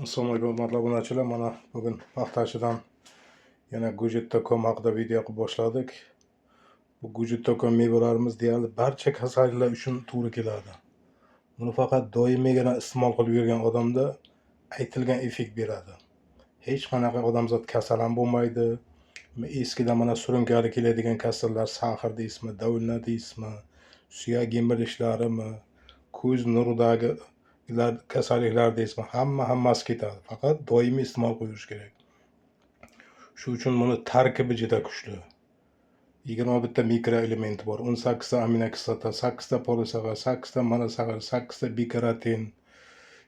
Assalomu alaykum, hurmatli obunachilar. Mana bugun Paxtachidan yana Gujit.com haqida video qilib boshladik. Bu Gujit.com mevalarimiz deyarli barcha kasalliklar uchun to'g'ri keladi. Buni faqat doimiygina iste'mol qilib yurgan odamda aytilgan effekt beradi. Hech qanaqa odamzod kasal ham bo'lmaydi. Eskidan mana surunkali keladigan kasallar, сахар deysizmi, давление deysizmi, suyak yemirilishlarimi, ko'z nuridagi kasalliklar deysizmi, hammasi ketadi. Faqat doimiy iste'mol qilib yurish kerak. Shu uchun buni tarkibi juda kuchli. 21 ta mikroelementi bor, 18 ta aminokislota, 8 ta polisaxarid, 8 ta monosaxarid, 8 ta bekarotin,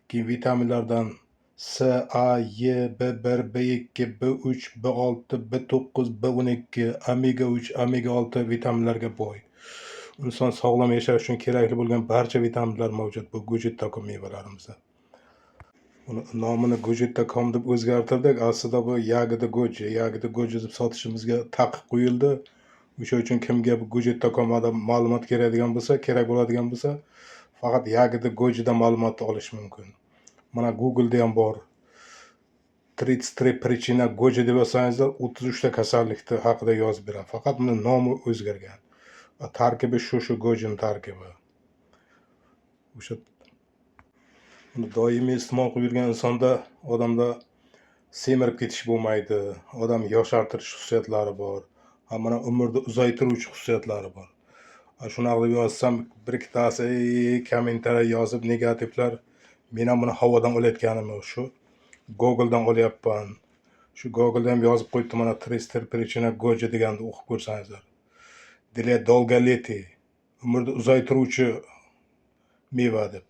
keyin vitaminlardan C, A, E, B1, B2, B3, B6, B9, B12, omega 3, omega 6 vitaminlarga boy. Inson sog'lom yashash uchun kerakli bo'lgan barcha vitaminlar mavjud bu Gujit.com mevalarimizda. Buni nomini Gujit.com deb o'zgartirdik. Aslida bu Ягода Goji, Ягода Goji deb sotishimizga taqiq qo'yildi. O'sha uchun kimga bu Gujit.com ma'lumot keradigan bo'lsa, kerak bo'ladigan bo'lsa, faqat Ягода Gojidan ma'lumotni olish mumkin. Mana Google'da ham bor. 33 причина Goji deb yozsangizlar, 33 ta kasallikni haqida yozib beradi. Faqat buni nomi o'zgargan. Tarkibi shu Gojining tarkibi. O'sha buni doimiy iste'mol qilib yurgan insonda, odamda semirib ketish bo'lmaydi, odam yoshartirish xususiyatlari bor. Ha, mana umrni uzaytiruvchi xususiyatlari bor. Shunaqa deb yozsam, bir ikkitasi kommentariy yozib negativlar, men ham buni havodan olayotganim yo'q, shu Google'dan olyapman. Shu Google'da ham yozib qo'yibdi, mana 33 причина Goji deganni o'qib ko'rsangizlar. Для долголетия, umrni uzaytiruvchi meva deb.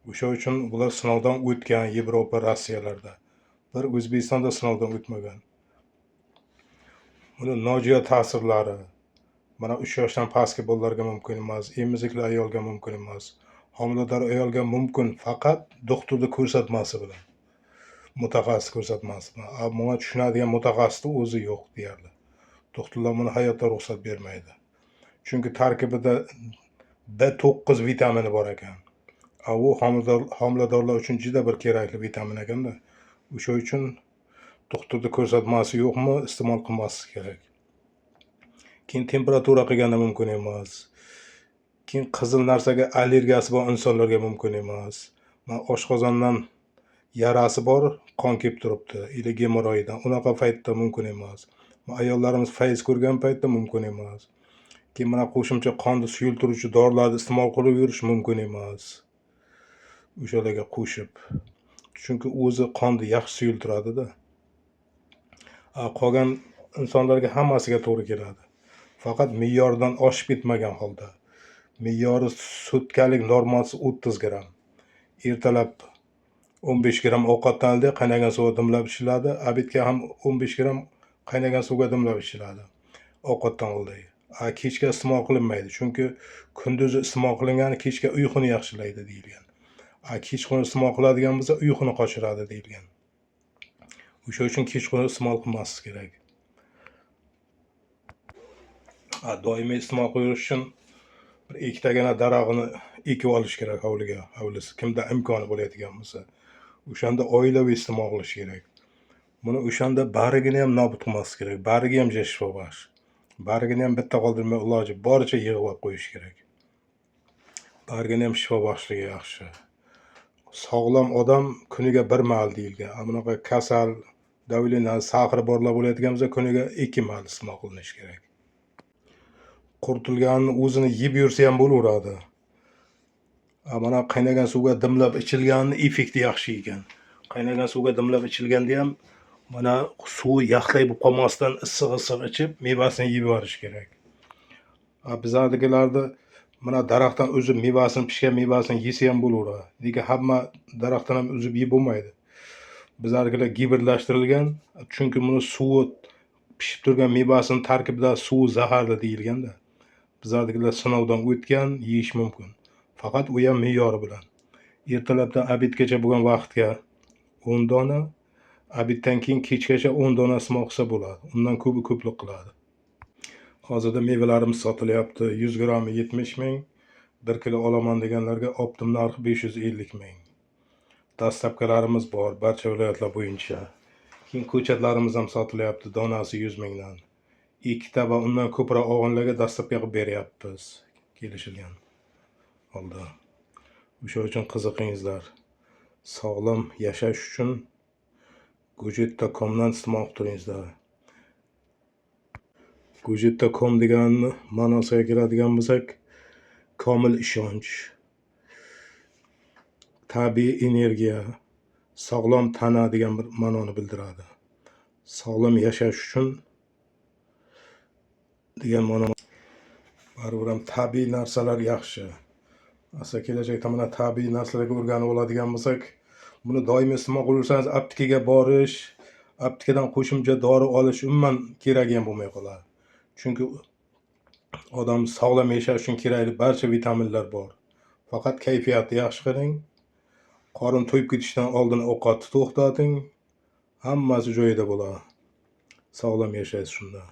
O'sha uchun bular sinovdan o'tgan Yevropa, Rossiyalarda. Bir O'zbekistonda sinovdan o'tmagan. Buni nojo'ya ta'sirlari mana 3 yoshdan pastki bolalarga mumkin emas, emizikli ayolga mumkin emas, homilador ayolga mumkin faqat doktorni ko'rsatmasi bilan, mutaxassis ko'rsatmasi bilan. Bunga tushunadigan mutaxassisni o'zi yo'q deyarli. Doktorlar buni hayotda ruxsat bermaydi. Chunki tarkibida B9 vitamini bor ekan. U homiladorlar uchun juda bir kerakli vitamin ekanda. O'sha uchun doktorni ko'rsatmasi yo'qmi, iste'mol qilmaslik kerak. Keyin temperatura qilganda mumkin emas. Keyin qizil narsaga allergiyasi bor insonlarga mumkin emas. Mana oshqozondan yarasi bor, qon kelib turibdi или gemorroydan. Unaqa paytda mumkin emas. Ayollarimiz fayz ko'rgan paytda mumkin emas. Keyin mana qo'shimcha qonni suyultiruvchi dorilarni iste'mol qilib yurish mumkin emas. O'shalarga qo'shib. Chunki o'zi qonni yaxshi suyultiradida. Qolgan insonlarga hammasiga to'g'ri keladi. Faqat me'yordan oshib ketmagan holda. Me'yori sutkalik normasi 30 gramm. Ertalab 15 gramm ovqatdan oldin qaynagan suvga dimlab ichiladi. Обед ga ham 15 gramm qaynagan suvga dimlab ichiladi. Ovqatdan oldin. Kechga iste'mol qilinmaydi. Chunki kunduzi iste'mol qilingani kechga uyquni yaxshilaydi deyilgan. Kechqurun iste'mol qiladigan bo'lsa, uyquni qochiradi deyilgan. O'sha uchun kechqurun iste'mol qilmaslik kerak. Doimiy iste'mol qilish uchun bir ikkitagina darag'ini ekib olish kerak hovliga, hovlisi kimda imkoni bo'ladigan bo'lsa. O'shanda oilaviy iste'mol qilish kerak. Buni o'shanda barigini ham nobud qilmaslik kerak. Barigi ham shifobaxsh. Barigini ham bitta qoldirmay iloji boricha yig'ib olib qo'yish kerak. Barigini ham shifobaxshligi yaxshi. Sog'lom odam kuniga bir mahal deyilgan. Bunaqa kasal, давление, сахар borlar bo'ladigan bo'lsa, kuniga 2 mahal iste'mol qilinishi kerak. Quritilganini o'zini yeb yursa ham bo'laveradi. Mana qaynagan suvga dimlab ichilganini effekti yaxshi ekan. Qaynagan suvga dimlab ichilganda ham mana suvi yaxlay bo'lib qolmasdan issiq-issiq ichib, mevasini yeb yuborish kerak. Bizlarnikilarni mana daraxtdan uzib mevasini, pishgan mevasini yesa ham bo'laveradi. Lekin hamma daraxtdan ham uzib yeb bo'lmaydi. Bizlarnikilar gibridlashtirilgan, chunki buni suvi pishib turgan mevasini tarkibida suvi zaharli deyilganda. Bizlarnikilar sinovdan o'tgan, yeyish mumkin. Faqat u ham me'yori bilan. Ertalabdan обед gacha bo'lgan vaqtga 10 dona, обед dan keyin kechgacha 10 dona iste'mol qilsa bo'ladi. Undan ko'pi ko'plik qiladi. Hozirda mevalarimiz sotilyapti. 100 grammi 70 ming, 1 kilo olaman deganlarga оптом narxi 550 ming. Доставка larimiz bor barcha viloyatlar bo'yicha. Keyin ko'chatlarimiz ham sotilyapti, donasi 100 mingdan. Ikkita va undan ko'proq olganlarga доставка qilib beryapmiz kelishilgan holda. O'sha uchun qiziqingizlar. Sog'lom yashash uchun Gujetta.comdan iste'mol qilib turingizlar. Gujetta.com deganni ma'nosiga keladigan bo'lsak, komil ishonch, tabiiy energiya, sog'lom tana degan bir ma'noni bildiradi. Sog'lom yashash uchun degan ma'no. Baribir ham tabiiy narsalar yaxshi. Aslo kelajakda mana tabiiy narsalarga o'rganib oladigan bo'lsak, buni doimiy iste'mol qilaversangiz, aptekaga borish, aptekadan qo'shimcha dori olish umuman keragi ham bo'lmay qoladi. Chunki odam sog'lom yashash uchun kerakli barcha vitaminlar bor. Faqat kayfiyatni yaxshi qiling, qorin to'yib ketishdan oldin ovqatni to'xtating, hammasi joyida bo'ladi. Sog'lom yashaysiz shunda.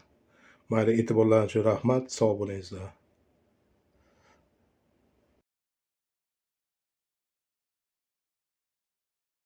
Mayli, e'tiborlaringiz uchun rahmat, sog' bo'lingizlar.